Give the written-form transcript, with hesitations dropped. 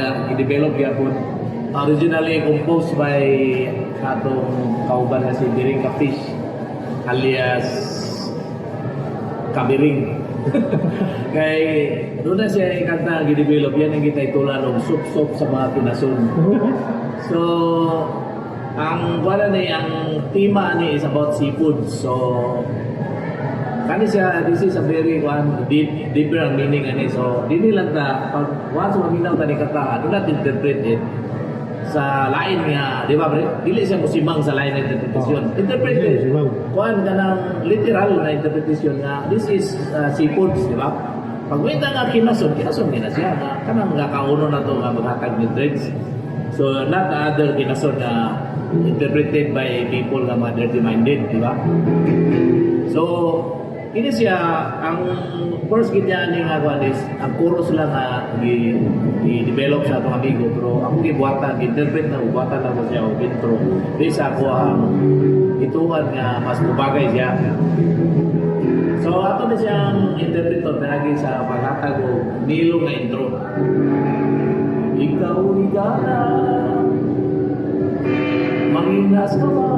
nga gi-develop gyapon, originally composed by atong kauban nga si Biring Kapish alias Kabiring. Kay doon na siya kanta gi-develop, yan ang gitaytulan og "Sup-sup sa mga Kinason." So ang wala ni, ang tema ni is about seafood. So kani siya, this is a very one deep, deeper ang meaning ani. So dili lang ta pag once maminaw ta ni kanta, do not interpret it sa lain nga, di ba, pre? Dili siya musimang sa lain na interpretasyon. Oh. Interpret Dili it. musimang. Kuan ka ng literal na interpretation nga this is seafoods, di ba? Pag wita nga kinason, kinason gina siya nga kanang nga kauno na to nga maghatag nutrients. So not the other kinason na interpreted by people nga mga dirty minded, di ba? So kini siya, ang first gid niya ani nga kuan is ang chorus lang nga gi i-develop sa atong amigo, pero ako gibuhatan, gi-interpret na, buhatan na ko siya og intro di sa ako ang ituan nga mas mubagay siya. So ato na siyang interpreter pinagi sa paghatag og nilo nga intro. Ikaw, higala, manginhas ka ba?